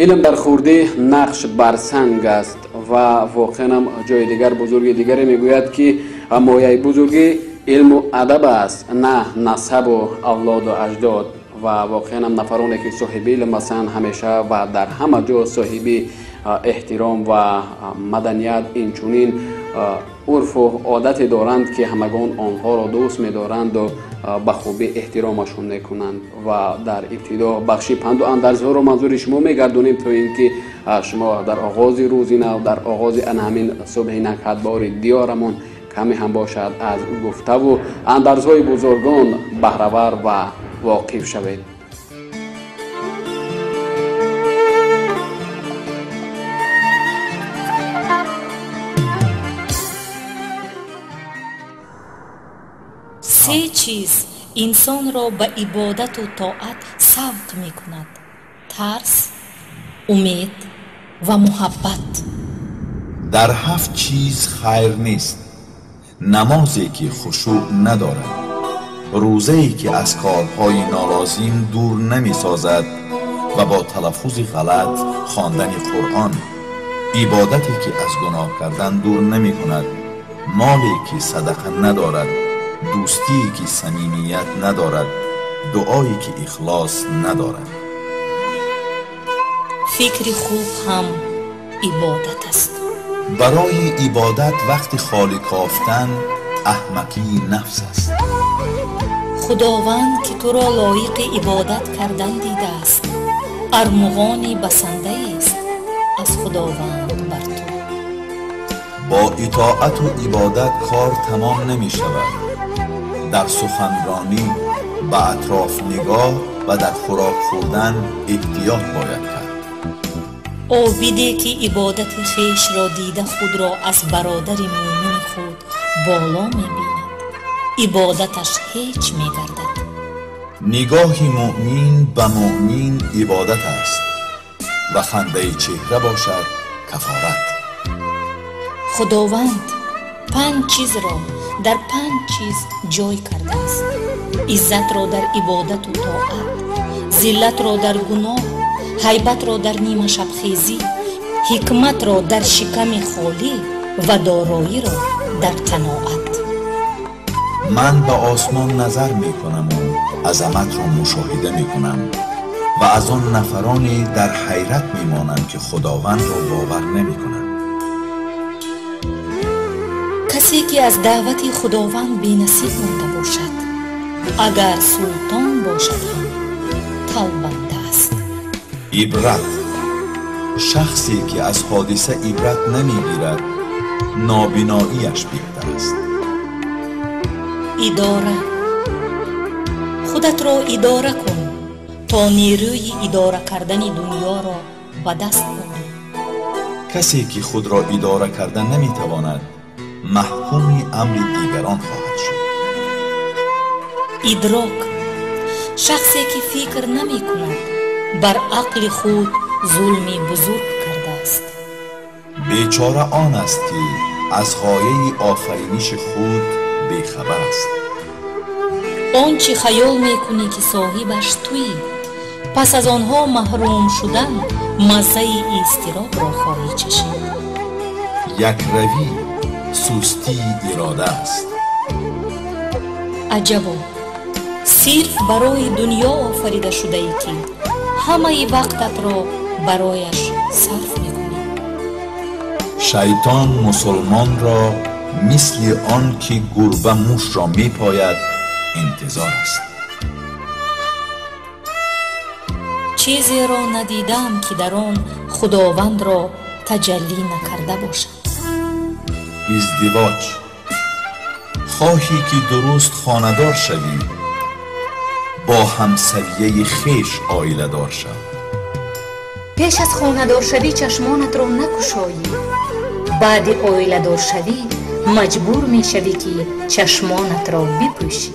Илм дар хурдӣ нақш бар санг аст ва воқеан ҳам ҷои дигар бузурги дигаре мегӯяд, ки мояи бузургӣ илму адаб аст, на насабу авлоду аҷдод. Ва воқеан ҳам нафароне, ки соҳиби илм ҳастанд, ҳамеша ва дар ҳама ҷо соҳиби эҳтиром ва маданият, инчунин урфу одате доранд, ки ҳамагон онҳоро дӯст медоранду ба хубӣ эҳтиромашон мекунанд. Ва дар ибтидо бахши панду андарзҳоро манзури шумо мегардонем, то ин ки шумо дар оғози рӯзи нав, дар оғози ана ҳамин субҳи накҳатбори диёрамон каме ҳам бошад аз гуфтаву андарзҳои бузургон баҳравар ва воқиф шавед. Се чиз инсонро ба ибодату тоат савқ мекунад: тарс, умед ва муҳаббат. Дар ҳафт чиз хайр нест: намозе, ки хушӯъ надорад, рӯзае, ки аз корҳои нолозим дур намесозад ва бо талаффузи ғалат хондани Қуръон, ибодате, ки аз гуноҳ кардан дур намекунад, моле, ки садақа надорад, дӯстие, ки самимият надорад, дуое, ки ихлос надорад. Фикри хуб ҳам ибодат аст. Барои ибодат вақти холӣ кофтан аҳмақии нафс аст. Худованд, ки туро лоиқи ибодат кардан дидааст, армуғони басандаест аз Худованд бар ту. Бо итоату ибодат кор тамом намешавад. Дар суханронӣ, ба атроф нигоҳ ва дар хӯрок хӯрдан эҳтиёт бояд кард. Обиде, ки ибодати хешро дида худро аз бародари мӯмини худ боло мебинад, ибодаташ ҳеҷ мегардад. Нигоҳи мӯмин ба мӯмин ибодат аст ва хандаи чеҳра бошад кафорат. Худованд панҷ чизро дар панҷ чиз ҷой кардааст: иззатро дар ибодату тоат, зиллатро дар гуноҳ, ҳайбатро дар нимашабхезӣ, ҳикматро дар шиками холӣ ва дороиро дар қаноат. Ман ба осмон назар мекунаму азаматро мушоҳида мекунам ва аз он нафароне дар ҳайрат мемонам, ки Худовандро бовар намекунанд. Касе, ки аз даъвати Худованд бенасиб монда бошад, агар султон бошад ҳам талбанда аст. Ибрат. Шахсе, ки аз ҳодиса ибрат намегирад, нобиноияш беҳтар аст. Идора. Худатро идора кун, то нерӯи идора кардани дунёро ба даст орӣ. Касе, ки худро идора карда наметавонад, маҳкуми амри дигарон хоҳад шуд. Идрок. Шахсе, ки фикр намекунад, бар ақли худ зулми бузург кардааст. Бечора он аст, ки аз ғояи офариниши худ бехабар аст. Он чӣ хаёл мекунӣ, ки соҳибаш туӣ, пас аз онҳо маҳрум шудан маззаи изтиробро хоҳӣ чашид. Якравӣ сустии ирода аст. Аҷабо, сирф барои дунё офарида шудаӣ, ки ҳамаи вақтатро барояш сарф мекунӣ. Шайтон мусулмонро мисли он ки гурба мушро мепояд интизор аст. Чизеро надидам, ки дар он Худовандро таҷаллӣ накарда бошад. Издивоҷ. Хоҳӣ, ки дуруст хонадор шавӣ, бо ҳамсавияи хеш оиладор шав. Пеш аз хонадоршавӣ чашмонатро накушоӣ, баъди оиладоршавӣ маҷбур мешавӣ, ки чашмонатро бипӯшӣ.